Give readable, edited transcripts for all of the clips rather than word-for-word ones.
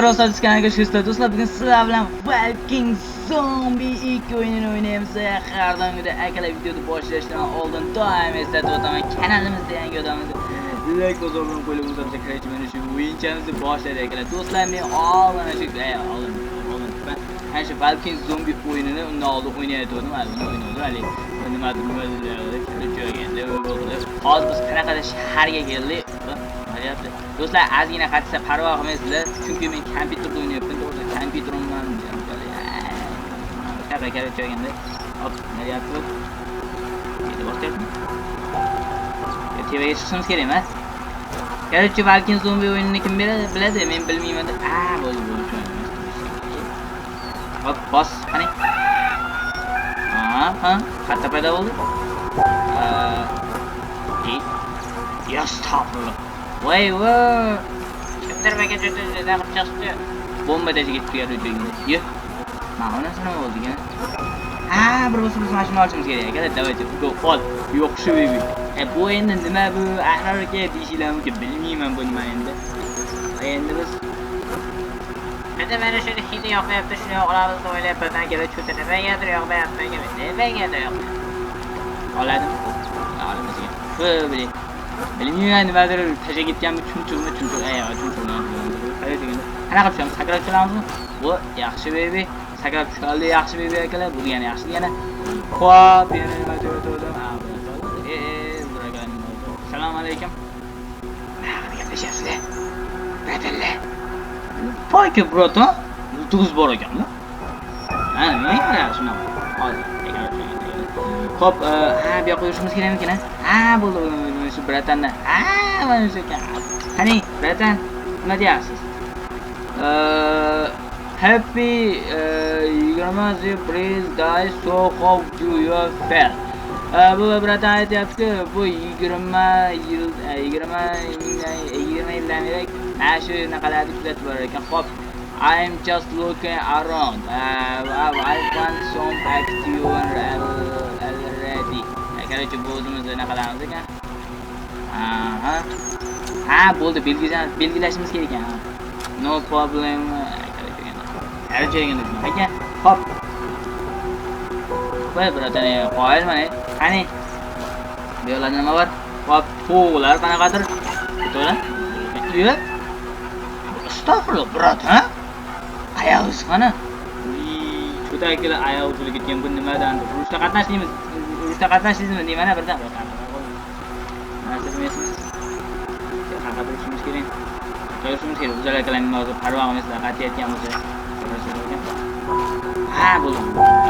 Dostlar, kanalga hoş dostlar. Bugun sizlar bilan Walking Zombie 2 o'yinini o'ynaymiz. Har doimgidek akalar videoni boshlashdan oldin doim eslatib o'taman. Kanalimizda yangi odamimiz like bosib qo'yib o'zimizga kirib mana shu o'yinchamizni boshladik akalar. Do'stlar, men oldin shu oldin mana shu Walking Zombie o'yinini undan oldin o'ynayotgandim. Hali uni o'ynadim. Hali nimadir hozir biz qanaqadir shaharga keldik. Deyapti. Do'stlar, ozgina qatsa parvo qilmaysizlar, chunki men kompyuterda o'ynayapman. To'g'risi kompyuterim ham shunaqa короче olganda. Hop, nima deyapti bu? Endi bosyapmi? Tepaga chiqishimiz kerak emas. Короче, Walking Zombie o'yinini kim beradi? Biladi, men bilmayman. A, bo'ldi, bo'ldi. Hop, bos, qani. Ha, ha, qayerda paydo bo'ldi? Astagfirullah. Voy voy. Kimdir menga juda chiqdi. Bomba tashiga ketdi joyga. Ye. Mana bunisi nima bo'ldi ekan? Ha, bir bo'lsa biz mana shuni olishimiz kerak ekan. Давайте, go ol. Yo'q shu baby. Bu endi nima bu? Ahror aka deyishinglar mumkin. Bilmayman bu nima endi. Endi biz Endi mana shuni hidi yoqmayapti, shuni olamiz deb o'ylayapman. Akalar, cho'ta nimagadir yoqmayapti, nimagadir yoqmayapti. Oladim. Olamiz. Voy, bilmayman nimadir tasha ketganmi, chumchuqmi, chumchuq, chumchuqni. Qanaqa tushamiz? Sakrab tushamizmi? Bu yaxshi baby. Sakrab tushaldi, yaxshi baby akalar. Bu degani yaxshi degani. Xo'p, yana nima deyotgandim? Ha, assalomu alaykum. Nima gaplashyapsizlar? Bratalla. Poyka, bratan. Yulduzi bor ekanmi? Ha, nima qarayapsiz shunaqa? Hozir, xo'p, ha, bu yoqqa yurishimiz kerakmikin, ha? Ha, bo'ldi, bo'ldi, shu bratanni. Ha, mana shu ekan. Qani, bratan, nima deyapsiz? Happy 20 please guys, so how do you feel? Bu bratan aytyaptiki, bu 20 yil, 20 yildan beri mana shu naqalarni kuzatib borar ekan. Xo'p, I'm just looking around. I want some action already. Короче, bu o'zimizni naqalarimiz ekan. Aha. Ha, bo'ldi, belgilashimiz kerak ekan. No problem. Короче, shunaqa ekan. Xo'p. Voy, bratan, qoyil mana. Qani? Bu yerlarda nima bor? Xo'p, to'g'lar qanaqadir. To'g'lar? Yo'q. Astagfirullah, bratan. Oyog'ingiz qani? Cho'takilar oyog'i uzilib ketgan, bu nimadan? Urushda qatnashdingmi? Urushda qatnashdingizmi deyman birdan. Narsa bilmaysizmi? Qanaqa turishimiz kerak? Turishimiz kerak. O'zlar akalarning hozir parvo qilmaysizlar, qatiyotgan bo'lsa. Ha, bo'ldi.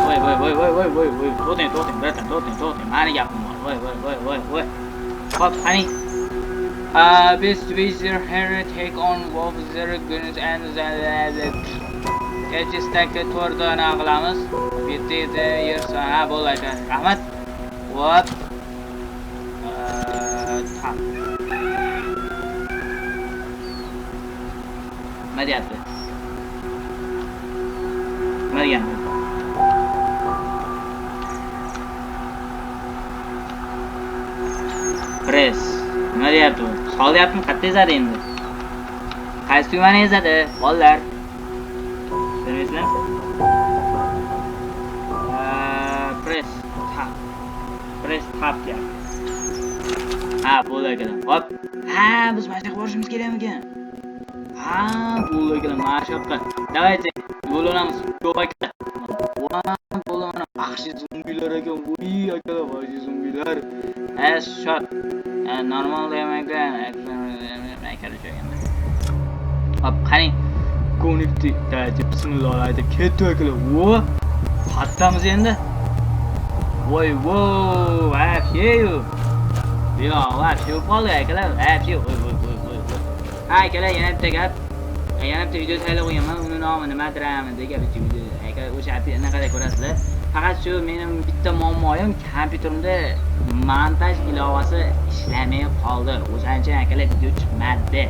Voy, voy, voy, voy, voy, voy, voy. To'xtang, to'xtang, bratan, to'xtang, to'xtang. Mani gapim bor. Voy, voy, voy, voy, voy. Xo'p, qani. Best Wizard Harry take on Wowzer Guns and the Kechistaki to'rtani qilamiz. Bitta yersa, ha, bo'ldi aka. Rahmat. Hop. Tam. Nima deyapti? Nima degani? Press. Nima deyapti bu? Solyaptimi? Qayerda ezadi endi? Qaysi tugmani ezadi? Bolalar. Bilmaysizlar? Press tab. Press tab deyapti. Ha, bo'ldi akalar. Hop. Ha, biz mana shu yoqqa borishimiz kerakmikan? Ha, bo'ldi akalar, mana shu yoqqa. Давайте, yo'l olamiz. Yo'q akalar. Bo'ldi mana vahshiy zombilar ekan. Voy akalar, vahshiy zombilar. Shot. Normal demak, короче endi. Hop, qani. Konifti, давайте bismillah aytib ketdi akalar. Vo! Qattamiz endi. Voy, vo, вообще. Yo'q, вообще qoldi akalar. Вообще, voy, voy, voy, voy. Ha, akalar, yana bitta gap. Yana bitta video saylab qo'yganman. Uni nomi nimadir degan video. Akalar, o'sha anaqada ko'rasizlar. Faqat shu mening bitta muammoyim, kompyuterimda montaj ilovasi ishlamay qoldi. O'shaning uchun akalar video chiqmadi.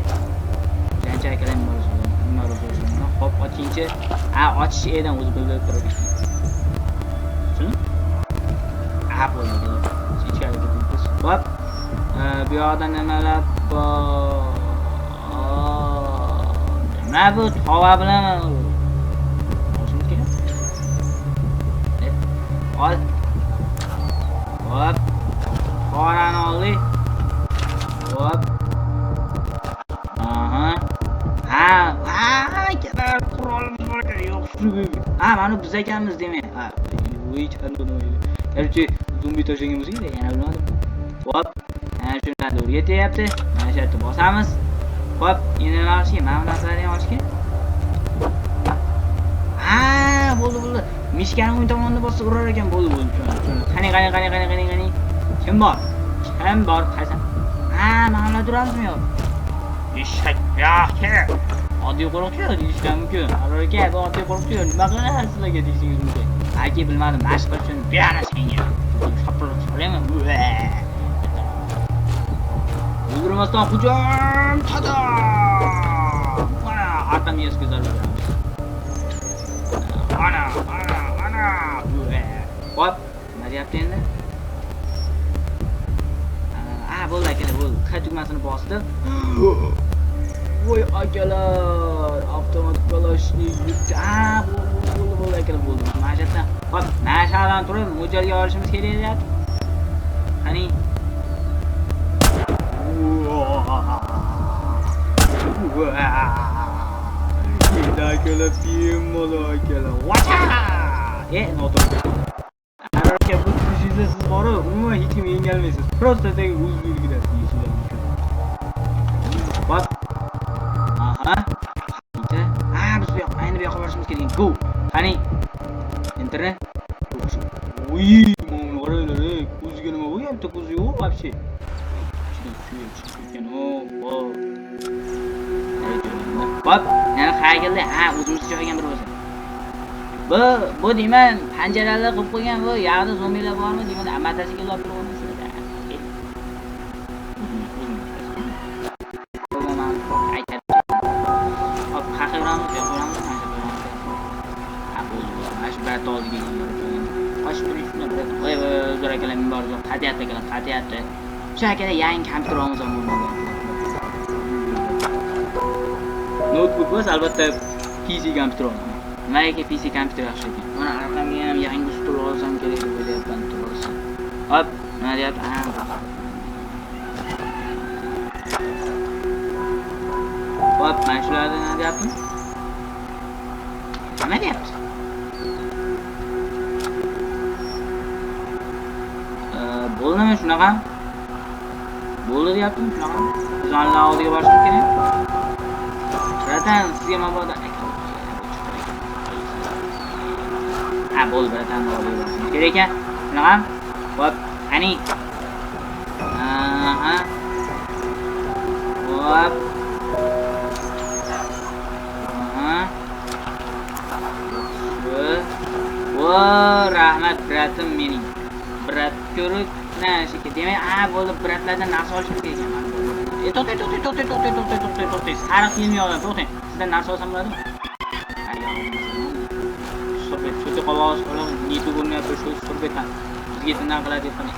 O'shaning uchun akalar nima bo'lishini. Xo'p, ochingchi. Ha, ochish edim o'zi bildirib turadi. Shuni? Ha, bo'ldi. Ichkariga ketamiz. Xo'p. Bu yoqda nimalar bor? Nima bu tova bilan olishimiz kerak. Ol. Hop. Qorani oldik. Hop. Aha. Ha, ha, akalar qurolimiz bor ekan. Yo'q, shu. Ha, mana biz ekanmiz demak. Ha, voy, chandon. Короче, zombi tashlagan bo'lsa kerak, yana bilmadim. Hop. Ana shundan to'g'ri ketyapti. Mana shu yerda bosamiz. Hop, endi nima qilish kerak? Mana bu narsalarni ham olish kerak. Ha, bo'ldi, bo'ldi. Mishkani o'ng tomonini bossa urar ekan, bo'ldi, bo'ldi. Qani, qani, qani, qani, qani, qani. Kim bor? Kim bor? Qaysi? Ha, mana bular turamizmi yo'q? Eshak, yo'q. Oddiy qo'riqchi deyishlar mumkin. Aror aka, bu oddiy qo'riqchi nima qiladi sizlarga deyishingiz mumkin. Balki bilmadim, mashq uchun buyana senga. Shapaloq solaymi? O'ldirmasdan hujum! Tada! Mana arqam yezga zarba beramiz. Ana, ana, ana. Hop, nima deyapti endi? Ha, bo'ldi akalar, bo'ldi. K tugmasini bosdim. Voy akalar, avtomat Kalashnikov. Ha, bo'ldi, bo'ldi akalar, bo'ldi. Mana shu yerdan, hop, mana shu yerdan turib mo'ljalga olishimiz kerak deyapti. Qani? Endi akalar, bemalol akalar. Vacha! Noto'g'ri. Aka, bu tushingizda siz borib, umuman hech kim yengalmaysiz. Просто так o'z yurgidasiz deyishingiz mumkin. Hop. Aha. Bitta. Ha, biz bu yoqqa, endi bu yoqqa borishimiz kerak. Go. Qani? Enter. Uy, mana qaranglar, ko'ziga nima bo'lgan? Bitta ko'zi yo'q вообще. Hop, yana qayerga? Ha, o'zimizni joyga bir bo'lsa. Bu deyman, panjaralar qilib qo'ygan, bu yoqda zombilar bormi deyman, amatasiga lop turib. Hop, qayerga boramiz? Bu yoqqa boramiz, mana shu yoqqa boramiz. Ha, bo'ldi. Mana shu brat oldiga kelgan. Qochib turing shundan brat. Voy, voy, zo'r akalar, men bor, zo'r. Qatiyapti akalar, qatiyapti. Shu akalar yangi kompyuter olamiz ham bo'lmagan. Notebook emas, albatta PC kompyuter olaman. Nimaga PC kompyuter yaxshi ekan? Mana arqamga ham yangi stul olsam kerak deb o'ylayapman, to'g'risi. Hop, nima deyapti? Ha, hop, mana shularni nima deyapti? Nima deyapti? Bo'ldimi shunaqa? Bo'ldi deyaptimi shunaqa? Zonlar oldiga borishim kerak. Bratan, sizga mabodo ha, bo'ldi, bratan oldiga borishim kerak ekan. Shunaqa? Hop, qani? Aha. Hop. Aha. Vo, rahmat bratim mening. Brat ko'rib, na shekil. Demak, ha, bo'ldi, bratlardan narsa olishim kerak ekan. To'xtang, to'xtang, to'xtang, to'xtang, to'xtang, to'xtang, to'xtang. Sariq kiyimli odam, to'xtang. Sizdan narsa olsam bo'ladimi? Surbet, cho'ti qog'oz olib, neti ko'rinyapti, shu surbet ham. Bizga tindan qiladi deb qani.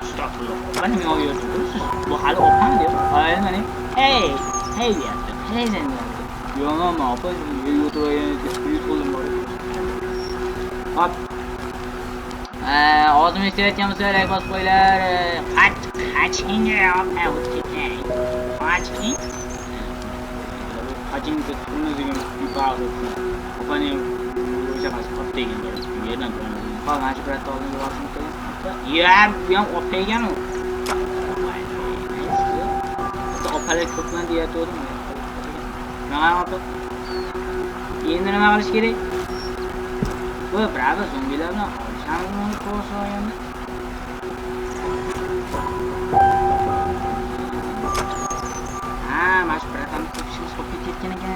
Astagfirulloh. Opa nima o'ylayapsiz? Bu hali opam deb. Ay, mana. Hey, hey deyapti. Hey deyapti. Yo'q, opa, yerga o'tirgan yuz qo'lim bor. Hop. Og'zimni eshitayotgan bo'lsa, like bosib qo'yinglar. Qoching, opa, o'tib ketang. Qoching. Qoching deb degan yuqori. Opani o'sha qasd qop degan yerdan turamiz. Hop, mana shu bratni oldinga borishim kerak. Ya, bu ham opa ekan u. Opalar ko'pman deyatgandim. Nima opa? Endi nima qilish kerak? Bu bravo zombilar bilan olishamiz to'g'risi olganda. Ha, mana shu bratamni tepishimiz qolib ketayotgan ekan.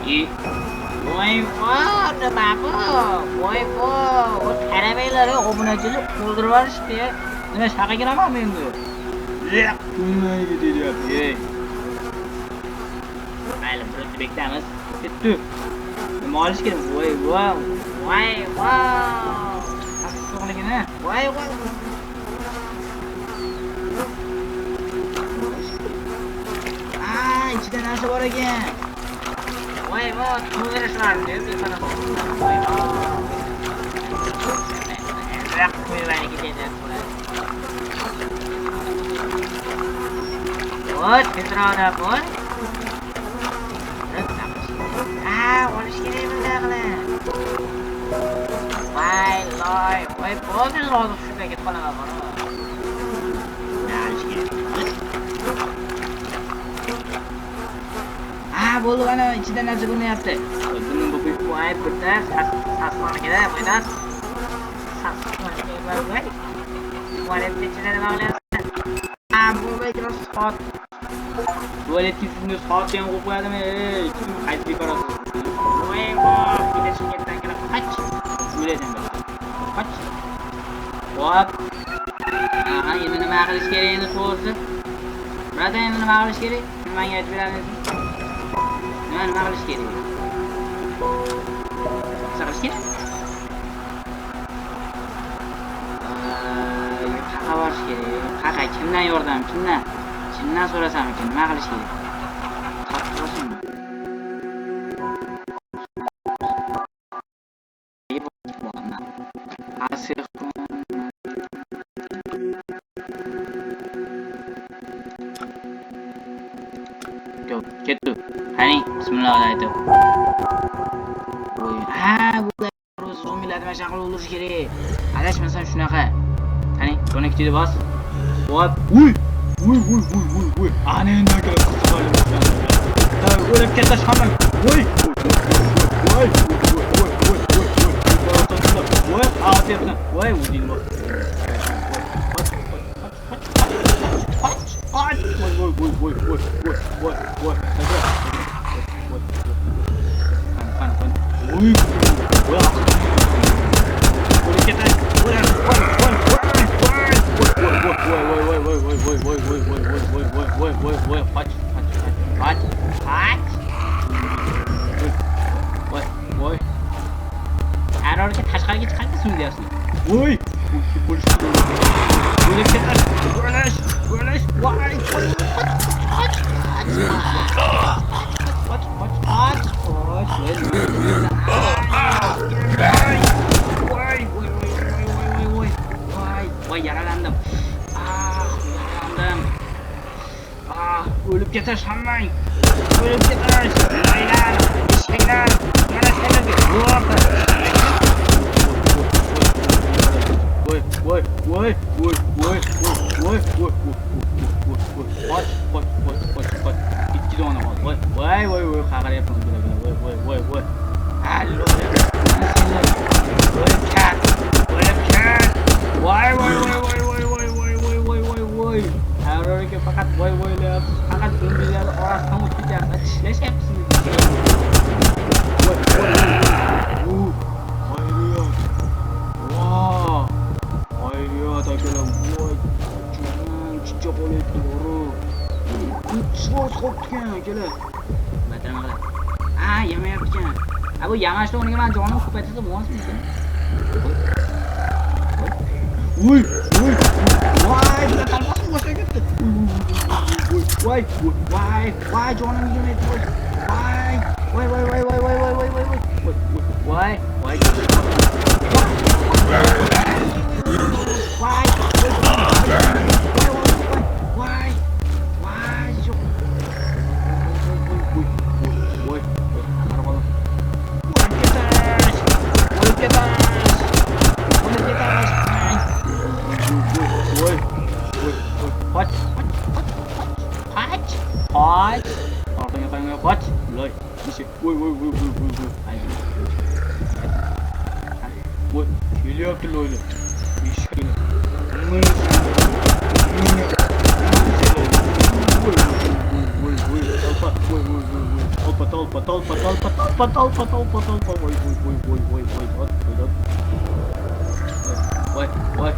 Voy voy, nima bu? Voy voy, qaramanglar, obunachilar o'ldirib yuborishdi. Nima shaqa kiramanmi endi? Nimaga deyapti? Ey. Mayli, birinchi bektamiz. Ketdi. Nima olish kerak? Voy voy, voy voy. To'g'ligini. Voy voy. narsa bor ekan. Voy, vo, to'ldirish var, deb voy, vo. Raq qo'yib ketadi. Voy, tezroq bo'l. Ha, olish kerak bunday qilib. Voy, loy, voy, bo'ldi, hozir shunday ketib qolaman bor. Olish kerak. Ha, bo'ldi, mana ichida narsa ko'rinyapti. Buni bu voy, bitta sasxonaga, voydan. Sasxonaga voy. Tualetni ichida nima qilyapsan? Ha, bo'ldi, ikkala soat. Tualetga shunday soat ham qo'yib qo'yadimi? Ey, kim qaytib yuborasiz? Voy, voy, ketishga kelib qoch. O'lasan bir. Qoch. Hop. Aha, endi nima qilish kerak endi to'g'risi? Brata, endi nima qilish kerak? Shuni menga aytib berasizmi? Nima qilish kerak? Nima qilish kerak? Qaqa borish kerak. Qaqa kimdan yordam, kimdan? Kimdan so'rasam ekan, nima qilish kerak? Topib olsinmi? Ketdi. Qani, bismillah aytib. Voy, ha, bu zombilarni mana shunaqa qilib o'ldirish kerak. Adashmasam shunaqa. Qani, connectni bos. Hop, uy, uy, uy, uy, uy, uy. Ana endi kelib qolib. O'lib ketish hamma. Voy, voy, voy, voy, voy, voy, voy. Voy, atyapsan. Voy, o'zing bos. Voy, voy, voy, voy, voy, voy, voy, voy. Qani, qani. Voy, voy. O'lib ketish. Voy, voy, voy, voy. Voy, voy, voy, voy, voy, voy, voy, voy, voy, voy, voy, voy, voy, voy, qoch, qoch, qoch, qoch. Voy, voy. Arorga tashqariga chiqardi deyapsiz. Voy, o'lib ketish. O'lish, o'lish. Voy, qoch, qoch, qoch, qoch, qoch, qoch. Voy, voy, voy, voy, voy, voy. Voy, yaralandim. Ah, yaralandim. Ah, o'lib ketish hammang. O'lib ketish. Laylar, eshaklar, mana sizlarga. Voy, voy, voy, voy, voy, voy, voy, voy, voy. Qoch, qoch, qoch, qoch, qoch. Ikki dona qoldi. Voy, voy, voy, voy, qaqaryapman. Voy, voy, voy, voy. Allo. O'lib ket. O'lib ket. Voy, voy, voy, voy, voy, voy, voy, voy, voy, voy. Aurorga faqat voy voylayapsiz. Faqat zombilar orasidan o'tib ketyapsiz. Tishlashyapsiz. Voy, voy, voy. Xayriyat. Voy. Xayriyat akalar. Voy. Jonim chicha qolyapti, bo'ri. So'z qopgan akalar. Nima qiladi? Ha, yamayapti ekan. Ha, bu yamashni o'rniga men jonim ko'paytirsa bo'lmasmi? Voy, voy, voy, bular talpasi boshqa ketdi. Voy, voy, voy, voy, jonim 27 voy. Voy, voy, voy, voy, voy, voy, voy, voy, voy. Voy, voy. Voy, voy, voy, yo'q. Voy, voy, voy. O'lib ketish. O'lib ketish. O'lib ketish. Voy, voy, voy. Qoch, qoch, qoch, qoch. Qoch. Orqaga qarang, qoch. Loy. Eshak. Voy, voy, voy, voy, voy, voy. Voy, kelyapti loylar. Eshaklar. Voy, voy, voy, voy, voy, voy, voy. Толпа, толпа, толпа, толпа, толпа, толпа, толпа, толпа. Voy, voy, voy, voy, voy, voy, voy, voy. Voy, voy.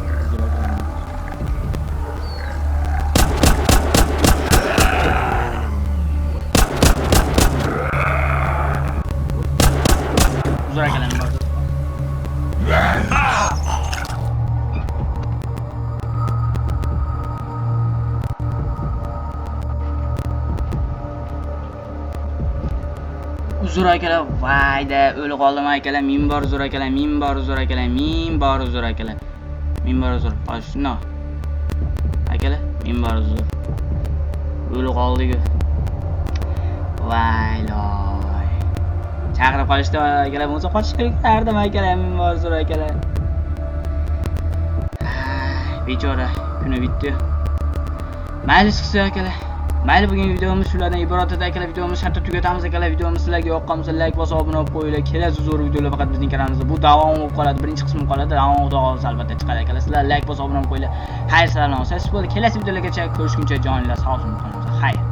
Uzr akalar, bor. Uzr, akalar, vayda, o'lib qoldim, akalar, ming bor uzr, akalar, ming bor uzr, akalar, ming bor uzr, akalar. Ming bor uzr. Hozir shundoq. Akalar, ming bor uzr. O'lib qoldik. Vay loy. Chaqirib qolishdi, akalar, bo'lmasa qochish kerak derdim, akalar, ming bor uzr, akalar. Ay, bechora, kuni bitdi. Mayli, chiqsa, akalar. Mayli, bugungi videomiz shulardan iborat edi, akalar. Videomizni shartta tugatamiz, akalar. Videomiz sizlarga yoqqan bo'lsa, layk bosib, obuna bo'lib qo'yinglar. Kelasi zo'r videolar faqat bizning kanalimizda. Bu davom bo'lib qoladi, birinchi qismi qoladi. Davom, xudo xohlasa, albatta chiqadi, akalar. Sizlar layk bosib, obuna bo'lib qo'yinglar. Xayr, salom. Bo'ldi. Kelasi videolargacha ko'rishguncha joninglar sog' bo'lsin. Xayr.